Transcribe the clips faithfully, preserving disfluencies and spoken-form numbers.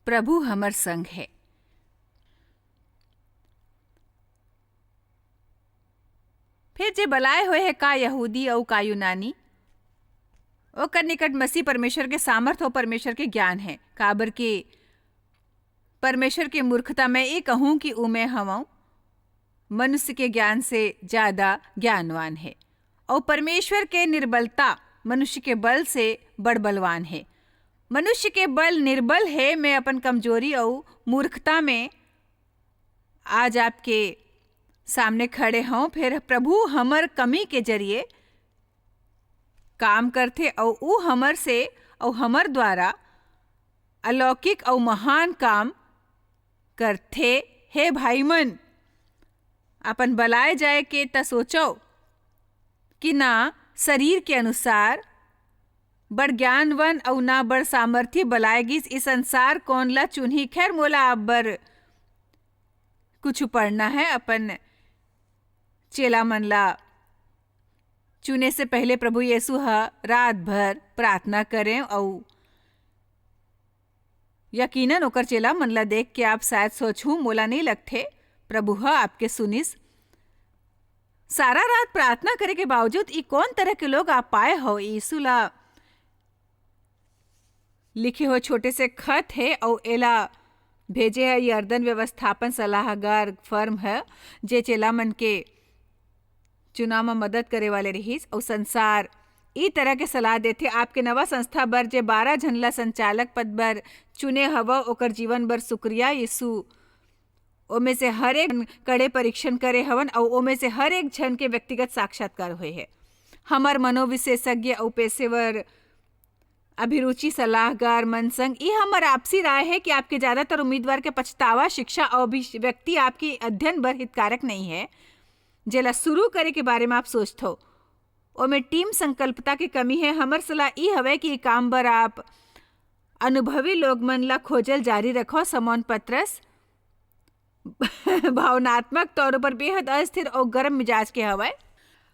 प्रभु हमर संग हे। फिर जे बलाय होय हे, का यहूदी अऊ का यूनानी, ओकर निकट मसीह परमेश्वर के सामर्थ अऊ परमेश्वर के ज्ञान हे, काबर कि परमेश्वर के मूर्खता मैं ए कहूं कि उमे हवं, मनुष्य के ज्ञान से ज्यादा ज्ञानवान हे, अऊ परमेश्वर के निर्बलता मनुष्य के बल से बड़ बलवान हे। मनुष्य के बल निर्बल हे। मैं अपन कमजोरी अऊ मूर्खता में आज आपके सामने खड़े हूं, फिर प्रभु हमर कमी के जरिए काम करथे अऊ ऊ हमर से अऊ हमर द्वारा अलौकिक अऊ महान काम करथे। हे भाई मन, अपन बलाय जाय के त सोचो कि ना शरीर के अनुसार बड़ ज्ञानवन अऊ ना बड़ सामर्थी बलाय गिस। इस संसार कौन ला चुनही? खैर, मोला आप बर कुछ पढ़ना है। अपन चेला मन ला चुने से पहले प्रभु यीशु ह रात भर प्रार्थना करें अऊ यकीनन ओकर चेला मन ला देख के आप शायद सोचहू, "मोला नहीं लगथे प्रभु ह आपके सुनिस।" सारा रात प्रार्थना करे के बावजूद ई कौन तरह के लोग आप पाए हो? यीशु ला लिखे हुए छोटे से खत हे अऊ एला भेजे हे यर्दन व्यवस्थापन सलाहकार फर्म हे, जे चेला मन के चुनाव म मदद करे वाले रिहिस। अऊ संसार ई तरह के सलाह देथे, आपके नवा संस्था बर, जे बारह झन ला संचालक पद बर चुने हवव, ओकर जीवन बर शुक्रिया यीशु। ओमे से हर एक कड़े परीक्षण करे हवन अऊ ओमे से हर एक झन के व्यक्तिगत साक्षात्कार होए हे। हमर मनोविशेषज्ञ अऊ पेशेवर अभिरुचि सलाहकार मन संग ई हमर आपसी राय हे कि आपके ज्यादातर उम्मीदवार के पछतावा, शिक्षा अऊ अभिव्यक्ति आपके अध्ययन बर हितकारक नहीं हे, जेला शुरू करे के बारे में आप सोचथो। ओमे टीम संकल्पता के कमी हे। हमर सलाह ई हवय कि ई काम बर आप अनुभवी लोग मन ला खोजल जारी रखो। समौन पत्रस भावनात्मक तौर पर बेहद अस्थिर अउ गर्म मिजाज के हवय।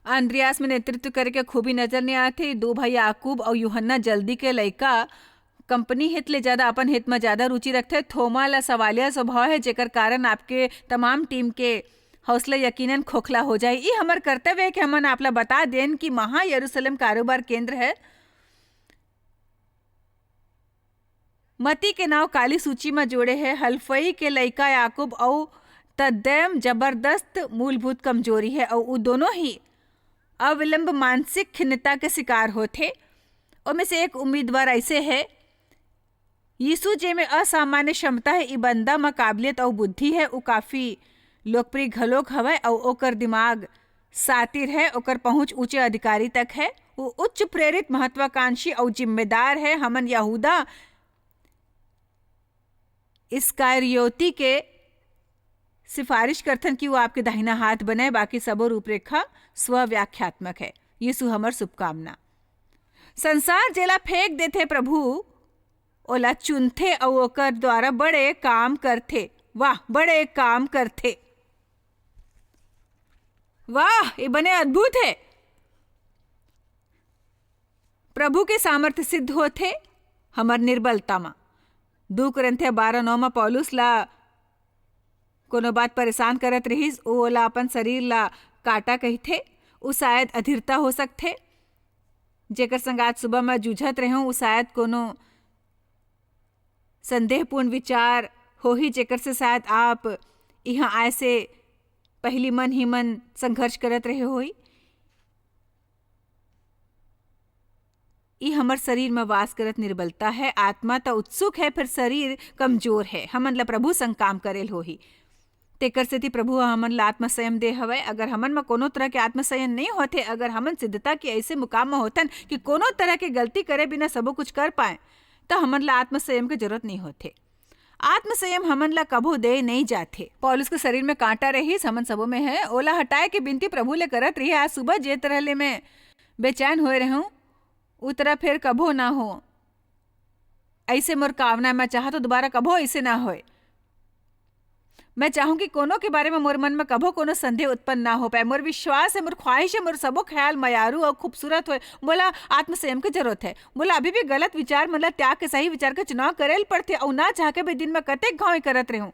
अंद्रियास में नेतृत्व करे के खूबी नजर नहीं आथे। दू भाई याकूब अउ यूहन्ना जल्दी के लइका कंपनी हित ले ज्यादा अपन हित में ज्यादा रुचि रखथे। थोमा ला सवालिया स्वभाव है, जेकर कारण आपके तमाम टीम के हौसला यकीनन खोखला हो जाए। ई हमर कर्तव्य है कि हमन आप ला बता देन कि महा यरूशलेम कारोबार केंद्र है। मती के नाव काली सूची म जोड़े हे। हल्फई के लइका याकूब अउ तद्दैम जबरदस्त मूलभूत कमजोरी हे अउ उ दोनों ही अविलंब मानसिक खिन्नता के शिकार होथे। ओमे से एक उम्मीदवार ऐसे हे, यीशु जे में असामान्य क्षमता हे, ई बंदा म काबिलियत अउ बुद्धि हे। उ काफी लोकप्रिय घलोक हवय अउ ओकर दिमाग सातिर है, ओकर पहुंच ऊंचे अधिकारी तक है। वो उच्च प्रेरित, महत्वाकांक्षी अउ जिम्मेदार है। हमन यहूदा इस्कारियोती के सिफारिश करथन कि वो आपके दाहिना हाथ बने, बाकी सबो रूपरेखा स्व व्याख्यात्मक है। यीशु हमर शुभकामना। संसार जेला फेंक देथे प्रभु, ओला चुनथे अउ ओकर द्वारा बड़े काम करथे। वाह, बड़े काम करथे। वाह, ये बने अद्भुत है। प्रभु के सामर्थ्य सिद्ध होथे हमर निर्बलता म। दू कुरिन्थिया बारह नौ म पौलुस ला कोनो बात परेशान करत रिहिस, ओ ओला अपन शरीर ला काटा कहिथे। उ शायद अधीरता हो सकथे, जेकर संग आज सुबह म जूझत रेहों, उ शायद कोनो संदेहपूर्ण विचार होही, जेकर से शायद आप इहाँ आए से पहिली मन ही मन संघर्ष करत रहे होही। ई हमर शरीर म वास करत निर्बलता है। आत्मा त उत्सुक है, फिर शरीर कमजोर है। हमन ल प्रभु संग काम करेल होही। तेकर सेती प्रभु ह हमन ल आत्मसंयम दे हवय। अगर हमन म कोनो तरह के आत्मसंयम नइ होथे, अगर हमन सिद्धता के ऐसे मुकाम म होथन कि कोनो तरह के गलती करे बिना सबो कुछ कर पाए, त हमन ल आत्मसंयम के जरूरत नइ होथे। आत्मसंयम हमन ला कभू दे नइ जाथे। पौलुस के शरीर में कांटा रहिस, हमन सबो में है, ओला हटाए के बिनती प्रभु ले करत रहिए। आज सुबह जे तरह ले मैं बेचैन होए रहूं, उ तरह फिर कभो ना हो। ऐसे मोर कामना, मैं चाहत हूं दोबारा कभो ऐसे ना होए। मैं चाहूँ कि कोनो के बारे में मोर मन में कभो कोनो संदेह उत्पन्न ना हो पाए। मोर विश्वास हे, मोर ख्वाहिश हे, मोर सबो ख्याल मयारू अउ खूबसूरत होए। मोला आत्मसंयम के जरूरत हे। मोला अभी भी गलत विचार मन ला त्याग के सही विचार के चुनाव करे ल पड़थे, अउ ना चाह के भी दिन में कतेक घाव करत रहूँ।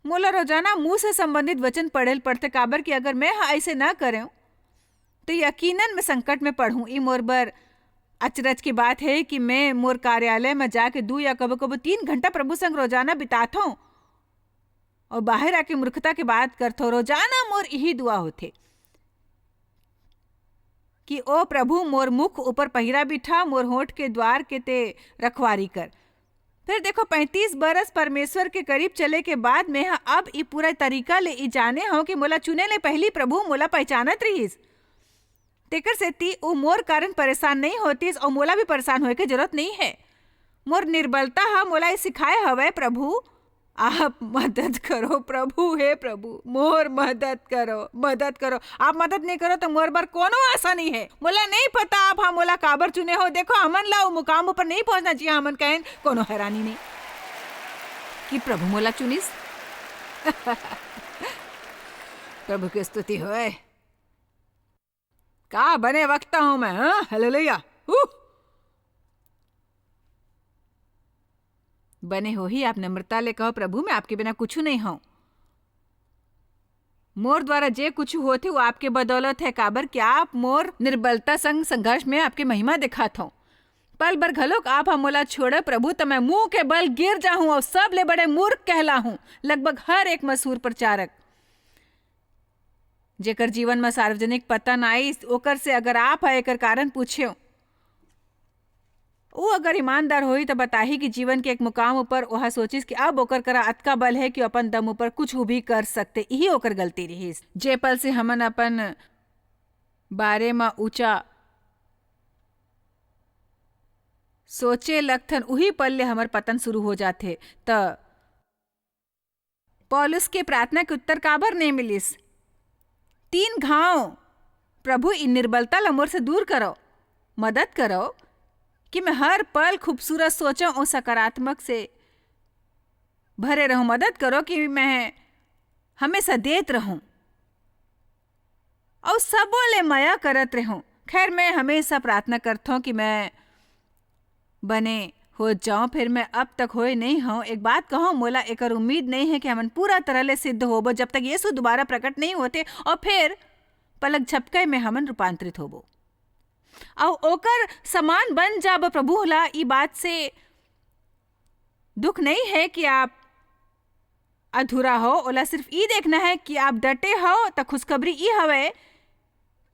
मोला रोजाना मुंह से संबंधित वचन पढ़े ल पड़थे, काबर कि अगर मैं ह ऐसे ना करेंव, तो यकीनन मैं संकट में पड़हूं। ई मोर बर अचरज की बात हे कि मैं मोर कार्यालय में जाके दू या कभो-कभो तीन घंटा प्रभु संग रोजाना बिताथों अउ बाहर आके मूर्खता के बात करथों। रोजाना मोर इही दुआ होथे कि ओ प्रभु, मोर मुख ऊपर पहिरा बिठा, मोर होंठ के द्वार के ते रखवारी कर। फिर देखो, पैंतीस बरस परमेश्वर के करीब चले के बाद मैं ह अब ई पूरा तरीका ले ई जाने हूँ कि मोला चुने ले पहली प्रभु मोला पहचानत रहिस। तेकर सेती ऊ मोर कारण परेशान नहीं होतिस अउ मोला भी परेशान होए के जरूरत नहीं है। मोर निर्बलता ह मोला ई सिखाए हवय, प्रभु, आप मदद करो प्रभु, हे प्रभु, मोर मदद करो, मदद करो। आप मदद नहीं करो तो मोर बर कोनो आशा नहीं है। मोला नहीं पता आप हा मोला काबर चुने हो। देखो, हमन ला वो मुकाम ऊपर नहीं पहुंचना चाहिए, हमन कहें कोनो हैरानी नहीं कि प्रभु मोला चुनिस। प्रभु की स्तुति होए। का बने वक्ता हूं मैं, हाँ? हालेलुया। हू! बने होही, आप नम्रता ले कहो, "प्रभु, मैं आपके बिना कुछु नहीं हूं। मोर द्वारा जे कुछु होथे, वो आपके बदौलत है, काबर कि आप मोर निर्बलता संग संघर्ष में आपके महिमा दिखात हो। पल भर घलोक आप ह मोला छोड़े, प्रभु, त मैं मुंह के बल गिर जाहूं अउ सबले बड़े मूर्ख कहलाहूं, लगभग हर एक मशहूर प्रचारक।" जेकर जीवन म सार्वजनिक पतन आइस, ओकर से अगर आप ह एकर कारण पूछेव, वो अगर ईमानदार होही, त बताही कि जीवन के एक मुकाम ऊपर ओहा सोचिस कि अब ओकर करा अतका बल है कि अपन दम ऊपर कुछ भी कर सकते। इही ओकर गलती रिहिस। जे पल से हमन अपन बारे म ऊंचा सोचे लगथन, उही पल ले हमर पतन शुरू हो जाथे। त पौलुस के प्रार्थना के उत्तर काबर नहीं मिलिस? तीन घाव, "प्रभु, इन निर्बलता ला मोर से दूर करो, मदद करो कि मैं हर पल खूबसूरत सोचों और सकारात्मक से भरे रहूं, मदद करो कि मैं हमेशा देत रहूं और सबो ले मया करत रहूं।" खैर, मैं हमेशा प्रार्थना करथों कि मैं बने हो जाओ, फिर मैं अब तक होए नहीं हूं। एक बात कहूं, मोला एकर उम्मीद नहीं है कि हमन पूरा तरह ले सिद्ध होबो, जब तक यीशु दोबारा प्रकट नहीं होते और फिर पलक झपके में हमन रूपांतरित होबो। अउ ओकर समान बन जाब प्रभु ला। ई बात से दुख नहीं है कि आप अधूरा हो, ओला सिर्फ ई देखना है कि आप डटे हो। त खुशखबरी ई हवे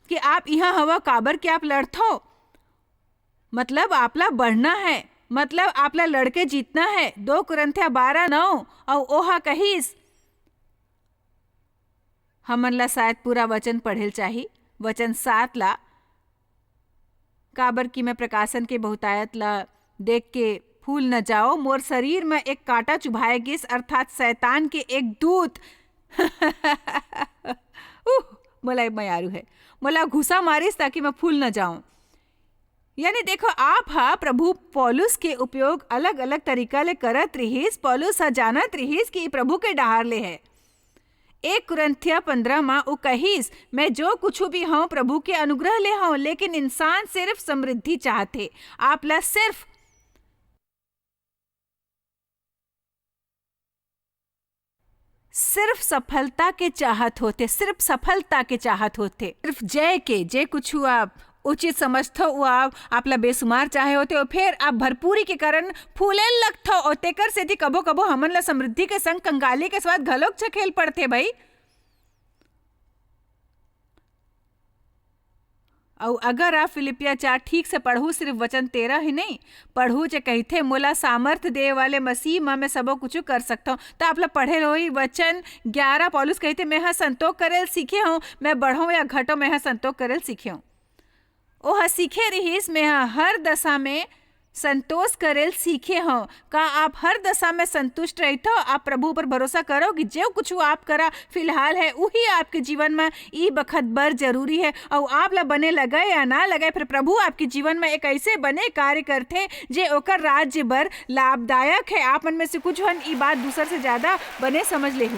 कि आप इहां हवा, काबर कि आप लड़थो, मतलब आपला बढ़ना है, मतलब आपला लड़के जीतना है। दो कुरिन्थिया बारह नौ, अउ ओहा कहिस, हमन ला शायद पूरा वचन पढ़े ल चाही, वचन सात ला, काबर कि मैं प्रकाशन के बहुतायत ला देख के फूल न जाओ, मोर शरीर में एक कांटा चुभाए गिस, अर्थात शैतान के एक दूत। उह, मोला मयारू है, मोला घुसा मारिस ताकि मैं फूल न जाऊं। यानी देखो, आप हा प्रभु पौलुस के उपयोग अलग-अलग तरीका ले करत रिहिस। पौलुस हा जानत रिहिस कि ई प्रभु के डहार ले है। एक कुरिन्थिया पन्द्रह म उ कहिस, "मैं जो कुछु भी हूं, प्रभु के अनुग्रह ले हूं, लेकिन इंसान सिर्फ समृद्धि चाहथे।" आप ला सिर्फ सिर्फ सफलता के चाहत होथे, सिर्फ सफलता के चाहत होथे, सिर्फ जय के, जे कुछु आप उचित समझथो, वो आप, आप ला बेसुमार चाहे होथे, और फिर आप भरपूरी के कारण फूले लगथो, और तेकर सेती कभो-कभो हमन ला समृद्धि के संग कंगाली के स्वाद घलोक चखेल पड़थे भाई। अउ अगर आप फिलिपिया चार ठीक से पढ़हू, सिर्फ वचन तेरह ही नहीं पढ़हू, जे कहिथे, "मोला सामर्थ देवे वाले मसीह म मैं सबो कुछु कर सकथौं," त आप ला पढ़े होही वचन ग्यारह, पौलुस कहिथे, "मैं ह संतोख करे ल सीखे हूं, मैं बढ़ों या घटों, मैं ह संतोख करे ल सीखे हूं।" ओह सीखे रिहिस, मैं ह हर दशा में संतोष करेल सीखे हो। का आप हर दशा में संतुष्ट रहिथो? आप प्रभु पर भरोसा करो कि जो कुछ आप करा फिलहाल है, उही आपके जीवन में ई बखत बर जरूरी है। अउ आप ला बने लगे या ना लगे, फिर प्रभु आपके जीवन में एक ऐसे बने कार्य करथे, जे ओकर राज्य बर लाभदायक है। आप मन में से कुछ हन ई बात दूसर से ज्यादा बने समझ लेहू।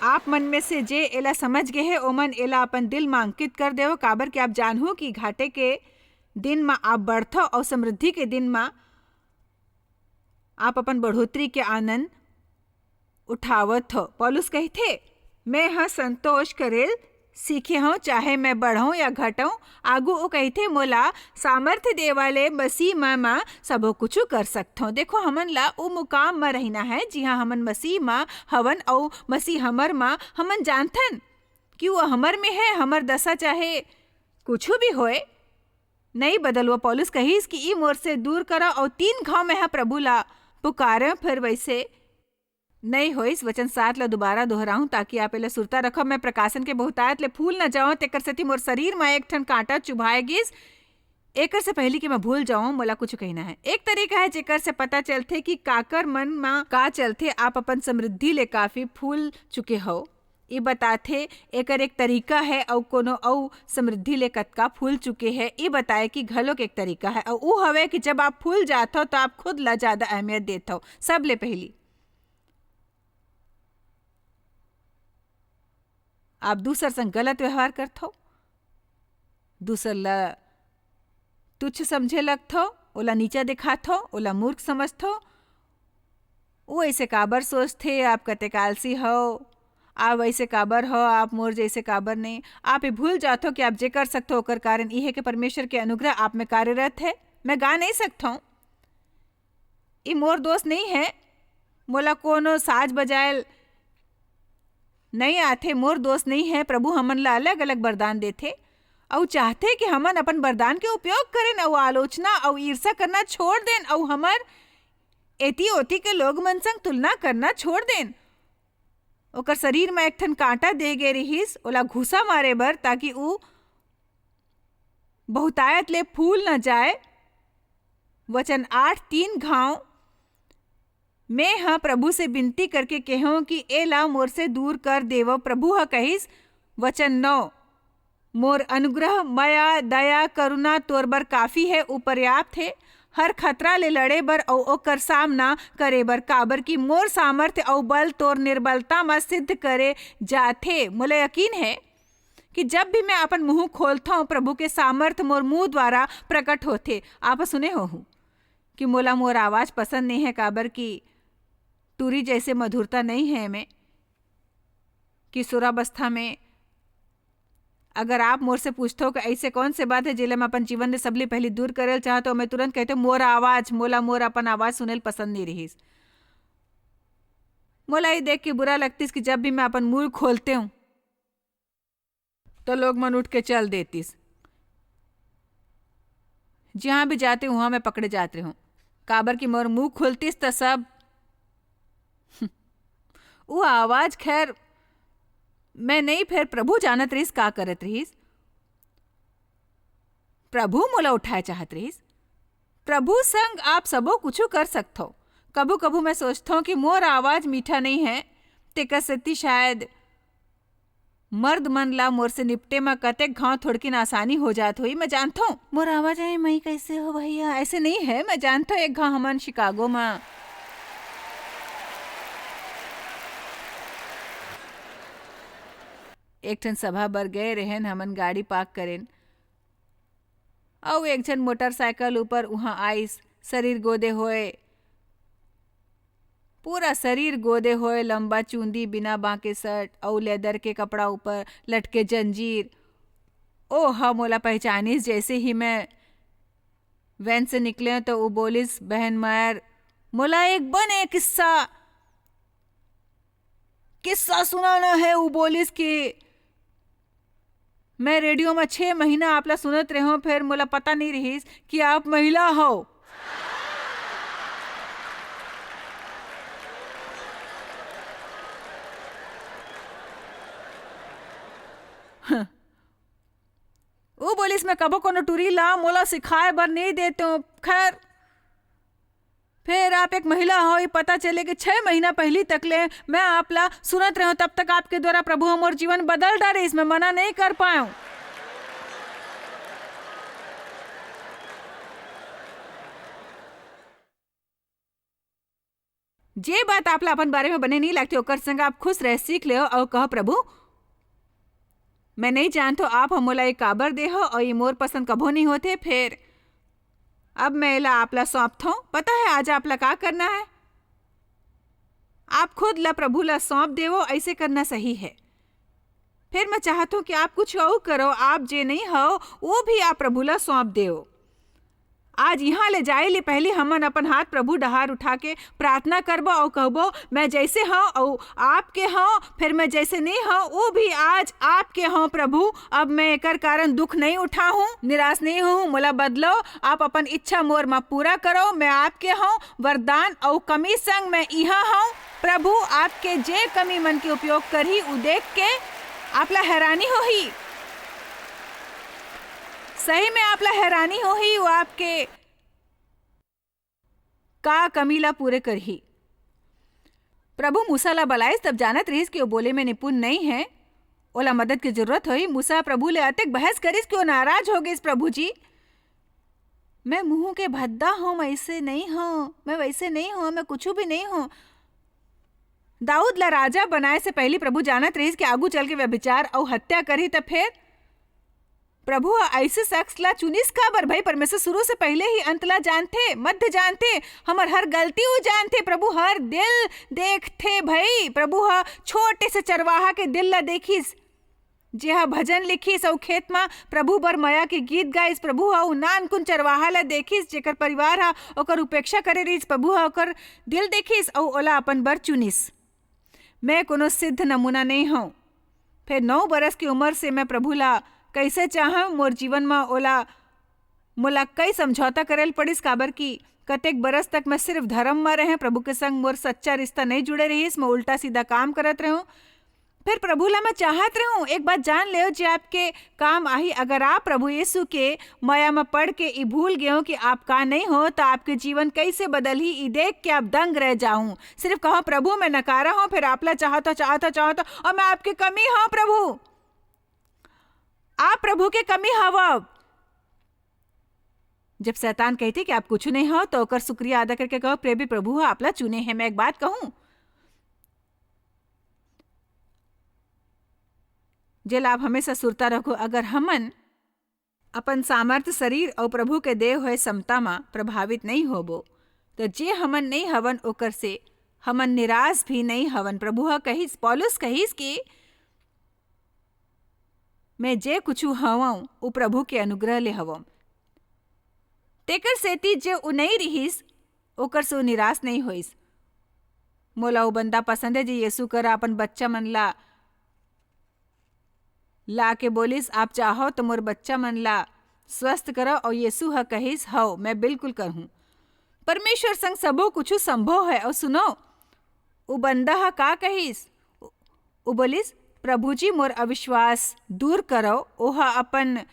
आप मन में से जे एला समझ गे हे, ओमन एला अपन दिल म अंकित कर देव, काबर कि आप जानहू कि घाटे के दिन म आप बढ़थव अउ समृद्धि के दिन म आप अपन बढ़ोतरी के आनंद उठावत हो। पौलुस कहिथे, "मैं ह संतोष करेल सीखे हंव, चाहे मैं बढ़ंव या घटंव।" आगू वो कहिथे, "मोला सामर्थ्य देवा ले मसीह म, म सबो कुछु कर सकथंव।" देखो, हमन ला वो मुकाम म रहिना है, जिहां हमन मसीह म हवन अउ मसीह हमर म हमन जानथन कि वो हमर में है, हमर दशा चाहे कुछु भी होए, नई बदलव। पौलुस कहिस कि ई मोर से दूर करा, अउ तीन घाव मैं ह प्रभु ला पुकारे, फिर वैसे नई होइस। वचन सात ला दोबारा दोहराहूं, ताकि आप एला सुरता रखब। मैं प्रकाशन के बहुतायत ले फूल न जाऊं, तेकर सेती मोर शरीर म एक ठन कांटा चुभाए गिस। एकर से पहली कि मैं भूल जाऊं, मोला कुछ कहना है। एक तरीका है, जेकर से पता चलथे कि काकर मन म का चलथे। आप अपन समृद्धि ले काफी फूल चुके हो, ये बताथे। एकर एक तरीका है, अउ कोनो अउ समृद्धि ले कतका फूल चुके है, ये बताए कि घलोक एक तरीका है। अउ वो हवे कि जब आप फूल जाथो, तो आप खुद ला ज्यादा अहमियत देथो। सबले पहली, आप दूसर संग गलत व्यवहार करथो, दूसर ला तुच्छ समझे लगथो, ओला नीचा दिखाथो, ओला मूर्ख समझथो। वो ऐसे काबर सोचथे, आप कतेक आलसी हो, आप ऐसे काबर हो, आप मोर जैसे काबर नहीं। आप ये भूल जाथो कि आप जे कर सकथो, ओकर कारण इहे के परमेश्वर के अनुग्रह आप में कार्यरत है। मैं गा नहीं सकथो, ई मोर दोष नहीं है, मोला कोनो साज बजायल नहीं आथे, मोर दोष नहीं है। प्रभु हमन ला अलग-अलग वरदान देथे, अउ चाहथे कि हमन अपन वरदान के उपयोग करेन, अउ आलोचना अउ ईर्ष्या करना छोड़ देन, अउ हमर एती ओती के लोग मन संग तुलना करना छोड़ देन। ओकर शरीर म एक ठन कांटा दे गे रिहिस, ओला घुसा मारे बर, ताकि ऊ बहुतायत ले फूल न जाए। वचन आठ, तीन घांव मैं ह प्रभु से बिनती करके केहों कि एला मोर से दूर कर देवव। प्रभु ह कहिस, वचन नौ, मोर अनुग्रह, मया, दया, करुणा तोर बर काफी हे, ऊ पर्याप्त हे। हर खतरा ले लड़े बर अउ ओकर सामना करे बर, काबर कि मोर सामर्थ्य अउ बल तोर निर्बलता म सिद्ध करे जाथे। मोला यकीन हे कि जब भी मैं अपन मुंह खोलथंव, प्रभु के सामर्थ्य मोर मुंह द्वारा प्रकट होथे। आप सुने होहू कि मोला मोर आवाज पसंद नहीं है, काबर कि टूरी जैसे मधुरता नहीं है एमे। किशोरावस्था में अगर आप मोर से पूछथो कि ऐसे कौन से बात है, जेला मैं अपन जीवन ले सबले पहली दूर करल चाहत हूँ, मैं तुरंत कहते, "मोर आवाज, मोला मोर अपन आवाज सुनेल पसंद नहीं रहिस।" मोला ये देख के बुरा लगतिस कि जब भी मैं अपन मुंह खोलते हूँ, तो लोग मन उठ के चल देतिस। जहाँ भी जाते, वहाँ मैं पकड़े जात रहूँ, काबर कि मोर मुंह खुलतिस त सब वो आवाज, खैर, मैं नहीं, फेर प्रभु जानत रहिस, का करत रहिस। प्रभु मोला उठाए चाहत रहिस। प्रभु संग आप सबो कुछु कर सकथो। कभू-कभू मैं सोचथों कि मोर आवाज मीठा नहीं है, तेकर सेती शायद मर्द मन ला मोर से निपटे म कतेक घांव थोड़किन आसानी हो जात होही। मैं जानथों, मोर आवाज, "ए मई, कैसे हो भैया?" ऐसे नहीं है। मैं जानथों, एक घांव हमन शिकागो म एक ठन सभा बर गए रहेन, हमन गाड़ी पार्क करेन, अउ एक झन मोटरसाइकिल ऊपर उहाँ आइस, शरीर गोदे होए, पूरा शरीर गोदे होए, लंबा चूंदी, बिना बांके शर्ट अउ लेदर के कपड़ा ऊपर लटके जंजीर। ओ ह मोला पहचानिस। जैसे ही मैं वैन से निकले तो वो बोलिस, "बहन मयर, मोला एक बने किस्सा, किस्सा सुनाना है।" वो बोलिस कि मैं रेडियो में छह महीना आपला सुनत रहे हूँ, फिर मोला पता नहीं रहिस कि आप महिला हो। वो बोलिस, "मैं कभो कोनो टुरी ला मोला सिखाए बर नहीं देते हूँ।" खैर, फिर आप एक महिला हो, ये पता चले कि छह महीना पहली तक ले मैं आप ला सुनत रहे हूँ, तब तक आपके द्वारा प्रभु हमर जीवन बदल डारिस, मैं मना नहीं कर पाए हूँ। जे बात आप ला अपन बारे में बने नहीं लगते, ओकर संग आप खुश रह सीख ले और कहो, "प्रभु, मैं नहीं जानतो आप ह मोला ये काबर दे हो और ये मोर पसंद कभो नहीं होते।" फिर अब मैं एला आप ला सौंपत हूँ। पता है आज आप ला का करना है? आप खुद ला प्रभु ला सौंप देवो, ऐसे करना सही है। फिर मैं चाहत हूँ कि आप कुछ और करो, आप जे नहीं हो, वो भी आप प्रभु ला सौंप देवो। आज यहाँ ले जाए ले पहले हमन अपन हाथ प्रभु डहार उठा के प्रार्थना करबो और कहबो, "मैं जैसे हूँ और आपके हूँ, फिर मैं जैसे नहीं हूँ, वो भी आज आपके हूँ प्रभु। अब मैं एकर कारण दुख नहीं उठाहूँ, निराश नहीं हूँ, मोला बदलो, आप अपन इच्छा मोर मा पूरा करो, मैं आपके हूँ।" वरदान और कमी संग मैं यहाँ हूँ। प्रभु आपके जे कमी मन के उपयोग करही, उ देख के आपला हैरानी होही। सही में आपला हैरानी होही, वो आपके का कमी ला पूरे करही। प्रभु मूसा ला बलाइस, तब जानत रहिस कि वो बोले में निपुण नहीं है, ओला मदद के जरूरत होही। मूसा प्रभु ले अतेक बहस करिस कि वो नाराज हो गइस, "प्रभु जी, मैं मुंह के भद्दा हूँ, मैं ऐसे नहीं हूँ, मैं वैसे नहीं हूँ, मैं कुछ भी नहीं हूँ।" दाऊद ला राजा बनाए से पहले प्रभु जानत रहिस कि आगू चल के व्यभिचार अउ हत्या करही, त फेर प्रभु ह ऐसे शख्स ला चुनिस काबर? भाई, परमेश्वर शुरू से पहले ही अंत ला जानथे, मध्य जानथे, हमर हर गलती उ जानथे। प्रभु हर दिल देखथे भाई। प्रभु ह छोटे से चरवाहा के दिल ला देखिस, जेहा भजन लिखिस अउ खेत म प्रभु बर मया के गीत गाइस। प्रभु ह उ नानकुन चरवाहा ला देखिस, जेकर परिवार ह ओकर उपेक्षा करे रिहिस। प्रभु ह ओकर दिल देखिस अउ ओला अपन बर चुनिस। मैं कोनो सिद्ध नमूना नइ हंव। फेर नौ बरस के उमर से मैं प्रभु ला कइसे चाहंव, मोर जीवन म ओला, मोला कई समझौता करे ल पड़िस, काबर कि कतेक बरस तक मैं सिर्फ धरम म रहेंव, प्रभु के संग मोर सच्चा रिश्ता नइ जुड़े रिहिस, मैं उल्टा सीधा काम करत रहेंव। फेर प्रभु ला मैं चाहत रहेंव, एक बात जान लेव, जे आपके काम आही। अगर आप प्रभु यीशु के मया म पड़ के ई भूल गेव कि आप का नइ हो, त आपके जीवन कइसे बदलही, ई देख के आप दंग रह जाहू। सिर्फ कहो, "प्रभु, मैं नकारा हंव," फेर आप ला चाहत हंव, चाहत हंव, चाहत हंव, अउ मैं आपके कमी हंव, प्रभु। आप प्रभु के कमी हवव। जब शैतान कहिथे कि आप कुछु नइ हव, त ओकर शुक्रिया अदा करके कहो, "प्रेमी प्रभु ह आप ला चुने हे।" मैं एक बात कहूं, जेला आप हमेशा सुरता रखो, अगर हमन अपन सामर्थ, शरीर अउ प्रभु के दे होए समता म प्रभावित नइ होबो, त जे हमन नइ हवन, ओकर से हमन निराश भी नइ हवन। प्रभु ह कहिस, पौलुस कहिस कि "मैं जे कुछु हवंव, उ प्रभु के अनुग्रह ले हवंव।" तेकर सेती जे उ नइ रिहिस, ओकर से उ निराश नइ होइस। मोला उ बंदा पसंद हे, जे यीशु करा अपन बच्चा मन ला ला के बोलिस, "आप चाहो त मोर बच्चा मन ला स्वस्थ करव," अउ यीशु ह कहिस, "हव, मैं बिल्कुल करहूं।" परमेश्वर संग सबो कुछु संभव हे। अउ सुनो, उ बंदा ह का कहिस? उ, उ बोलिस, "प्रभु जी, मोर अविश्वास दूर करव।" ओह अपन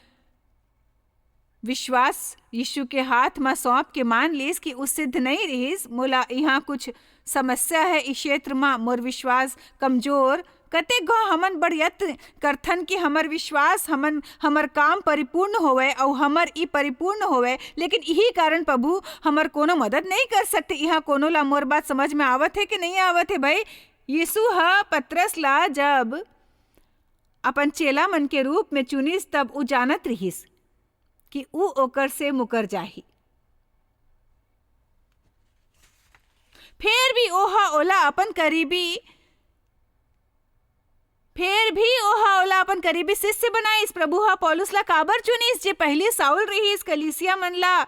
विश्वास यीशु के हाथ म सौंप के मान लीस कि उ सिद्ध नइ रिहिस, "मोला इहाँ कुछ समस्या हे, ई क्षेत्र म मोर विश्वास कमजोर।" कतेक घौं हमन बड़ यत्न करथन कि हमर विश्वास, हमन, हमर काम परिपूर्ण होवय अउ हमर ई परिपूर्ण होवय, लेकिन इही कारण प्रभु हमर कोनो मदद नइ कर सकते। इहाँ कोनो ला मोर बात समझ में आवत हे कि नइ आवत हे भाई? यीशु ह पतरस ला जब अपन चेला मन के रूप में चुनिस, तब उ जानत रिहिस कि उ ओकर से मुकर जाही। फेर भी ओह ओला अपन करीबी, फेर भी ओह ओला अपन करीबी शिष्य बनाइस। प्रभु ह पौलुस ला काबर चुनिस, जे पहिली शाऊल रिहिस, कलीसिया मन ला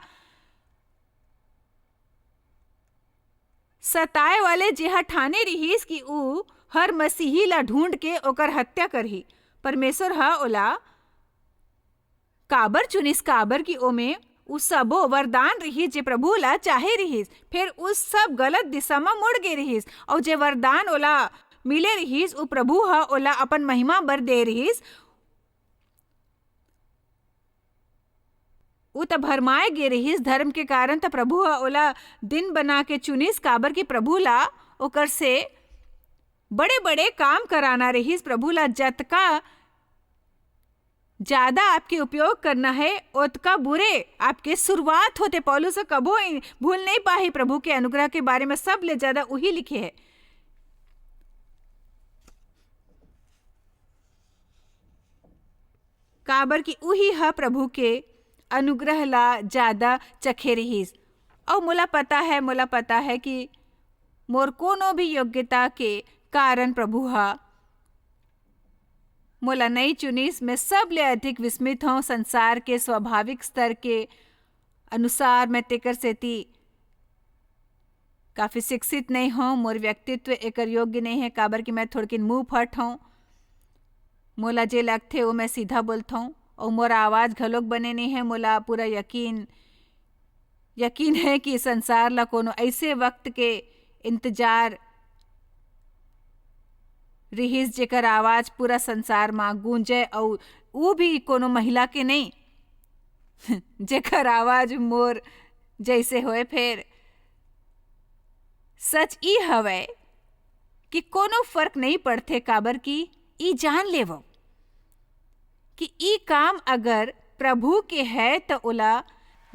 सताए वाले, जेहा ठाने रिहिस कि ऊ हर मसीही ला ढूंढ के ओकर हत्या करही। परमेश्वर ह ओला काबर चुनिस? काबर कि ओमे ऊ सबो वरदान रिहिस, जे प्रभु ला चाहे रिहिस। फेर ऊ सब गलत दिशा म मुड़ गे रिहिस, अऊ जे वरदान ओला मिले रिहिस, ऊ प्रभु ह ओला अपन महिमा बर दे रिहिस। उ त भरमाए गे रिहिस धर्म के कारण, त प्रभु ह ओला दिन बना के चुनिस, काबर कि प्रभु ला ओकर से बड़े-बड़े काम कराना रिहिस। प्रभु ला जतका ज्यादा आपके उपयोग करना हे, ओतका बुरे आपके शुरुआत होथे। पौलुस ह कभो इ-, भूल नहीं पाही प्रभु के अनुग्रह के बारे में, सबले ज्यादा उही लिखे हे। काबर कि उही ह प्रभु के अनुग्रह ला ज्यादा चखे रिहिस। अउ मोला पता है, मोला पता है कि मोर कोनो भी योग्यता के कारण प्रभु ह मोला नई चुनिस। मैं सबले अधिक विस्मित हौं संसार के स्वाभाविक स्तर के अनुसार। मैं तेकर सेती काफी शिक्षित नहीं हौं, मोर व्यक्तित्व एकर योग्य नहीं है, काबर कि मैं थोड़किन मुंह फट हौं। मोला जे लगथे, वो मैं सीधा बोलथौं, अउ मोर आवाज घलोक बने नहीं है। मोला पूरा यकीन, यकीन है कि संसार ला कोनो ऐसे वक्त के इंतजार रिहिस, जेकर आवाज पूरा संसार मा गूंजे, अउ वो भी कोनो महिला के नहीं, जेकर आवाज मोर जैसे होए। फेर सच ई हवय कि कोनो फर्क नहीं पड़थे, काबर कि ई जान लेवव कि ई काम अगर प्रभु के है, त ओला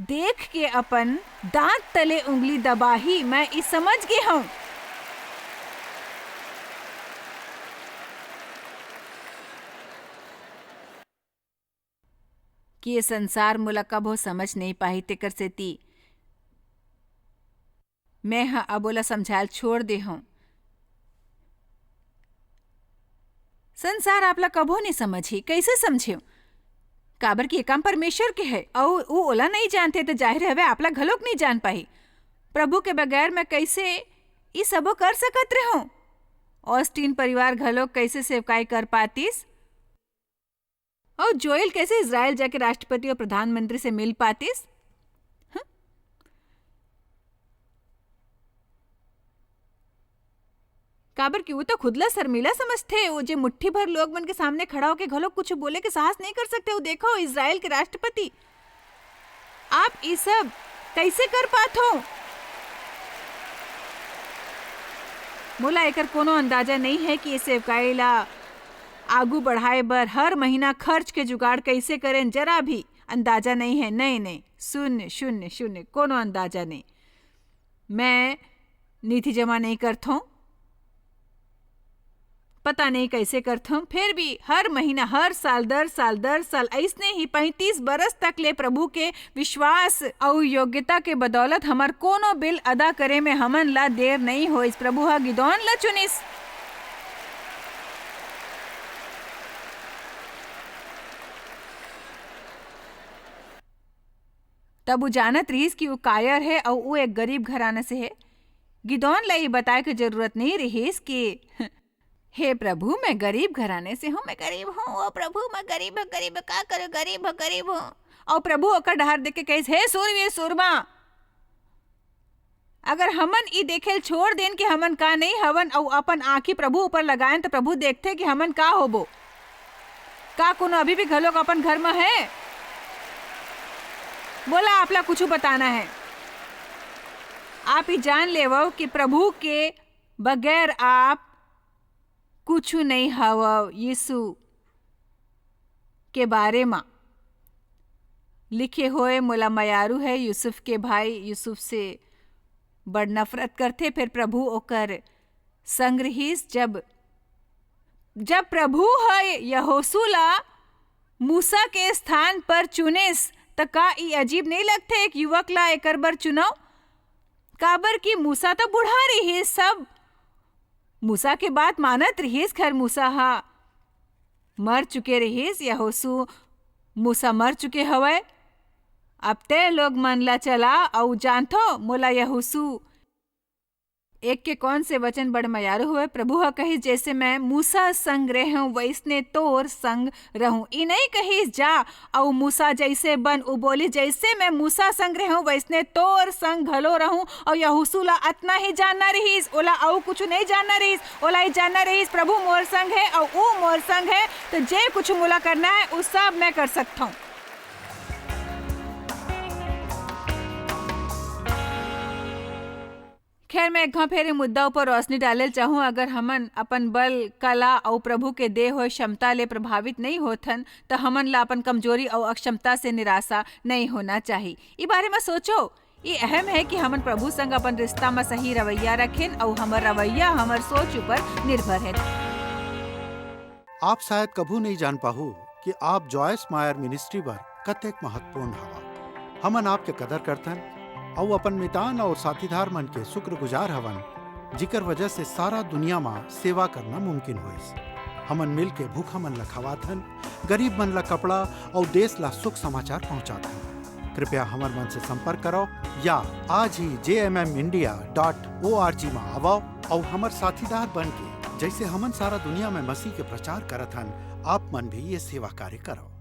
देख के अपन दांत तले उंगली दबाही। मैं ई समझ गे हौं कि ये संसार मोला कभो समझ नहीं पाही, तेकर सेती मैं ह अब ओला समझायल छोड़ दे हौं। संसार आप ला कभो नहीं समझही। कैसे समझेव? काबर कि ये काम परमेश्वर के है, अउ उ ओला नहीं जानथे, त जाहिर हवे, आप ला घलोक नहीं जान पाही। प्रभु के बगैर मैं कैसे ई सबो कर सकत रहूं? ऑस्टिन परिवार घलोक कैसे सेवकाई कर पातिस? अउ जोएल कैसे इजराइल जाके राष्ट्रपति अउ प्रधानमंत्री से मिल पातिस? हं? काबर कि वो तो खुद ला शर्मीला समझथे, वो जे मुट्ठी भर लोग मन के सामने खड़ा होके घलो कुछ बोले के साहस नहीं कर सकथे। वो देखो, इजराइल के राष्ट्रपति, आप ई सब कैसे कर पाथो? मोला एकर कोनो अंदाजा नहीं है कि ये सेवकाई ला आगू बढ़ाए बर हर महीना खर्च के जुगाड़ कैसे करें, जरा भी अंदाजा नहीं है। नहीं, नहीं, शून्य, शून्य, शून्य, कोनो अंदाजा नहीं। मैं निधि जमा नहीं करथौं, पता नहीं कैसे करथौं, फिर भी हर महीना, हर साल, दर साल, दर साल, अइसने ही पैंतीस बरस तक ले प्रभु के विश्वास अउ योग्यता के बदौलत हमर कोनो बिल अदा करे में हमन ला देर नहीं होइस। प्रभु ह गिदोन ला चुनिस। तब वो जानत रिहिस कि वो कायर है अउ वो एक गरीब घराना से है। गिदोन ला ये बताए के जरूरत नहीं रिहिस कि "हे प्रभु, मैं गरीब घराने से हूँ, मैं गरीब हूँ, ओ प्रभु, मैं गरीब, गरीब, का करूँ, गरीब, गरीब हूँ।" अउ प्रभु ओकर डहार देख के कहिस, "हे सूरवीर सूरमा, अगर हमन ई देखेल छोड़ देन कि हमन का नहीं हवन अउ अपन आँखी प्रभु ऊपर लगायन, त प्रभु देखथे कि हमन का होबो। का कोनो अभी भी घलोक अपन घर म है? मोला आप ला कुछु बताना है। आप ई जान लेवव कि प्रभु के बगैर आप कुछु नहीं हवव।" यीशु के बारे म लिखे होए, "मोला मयारू है, यूसुफ के भाई यूसुफ से बड़ नफरत करथे।" फिर प्रभु ओकर संग रिहिस। जब, जब प्रभु ह यहोशू ला मूसा के स्थान पर चुनिस, त का ई अजीब नहीं लगथे एक युवक ला एकर बर चुनव? काबर कि मूसा तो बूढ़ा रिहिस, सब मूसा के बात मानत रिहिस। खैर, मूसा ह मर चुके रिहिस, यहोशू, मूसा मर चुके हवय। अब तैं लोग मन ला चला अऊ जानथो, मोला यहोशू एक के कौन से वचन बड़ मयारू हवय। प्रभु ह कहिस, "जैसे मैं मूसा संग रेहेंव, वइसने तोर संग रहूं।" ई नइं कहिस, "जा अऊ मूसा जइसे बन।" ऊ बोलिस, "जइसे मैं मूसा संग रेहेंव, वइसने तोर संग घलो रहूं।" अऊ यहोशू ला अतना ही जानना रिहिस, ओला अऊ कुछु नइं जानना रिहिस। ओला ई जानना रिहिस, प्रभु मोर संग हे अऊ ऊ मोर संग हे, त जे कुछु मोला करना हे, ऊ सब मैं कर सकथंव। खैर, मैं एक घांव फेर ए मुद्दा ऊपर रोशनी डाले ल चाहूं। अगर हमन अपन बल, कला अउ प्रभु के दे होए क्षमता ले प्रभावित नइ होथन, त हमन ला अपन कमजोरी अउ अक्षमता से निराशा नइ होना चाही। ई बारे म सोचो, ये अहम हे कि हमन प्रभु संग अपन रिश्ता म सही रवैया रखेन अउ हमर रवैया हमर सोच ऊपर निर्भर हे। आप शायद कभू नइ जान पाहू कि आप जॉयस मायर मिनिस्ट्री बर कतेक महत्वपूर्ण हवा। हमन आपके कदर करथन अउ अपन मितान अउ साथीदार मन के शुक्रगुजार हवन, जिकर वजह से सारा दुनिया म सेवा करना मुमकिन होइस। हमन मिल के भूखा मन ल खवाथन, गरीब मन ल कपड़ा अउ देश ल सुख समाचार पहुंचाथन। कृपया हमर मन से संपर्क करव या आज ही जे M M India dot O R G म आवव अउ हमर साथीदार बन के, जइसे हमन सारा दुनिया म मसीह के प्रचार करत हन, आप मन भी ये सेवा कार्य करव।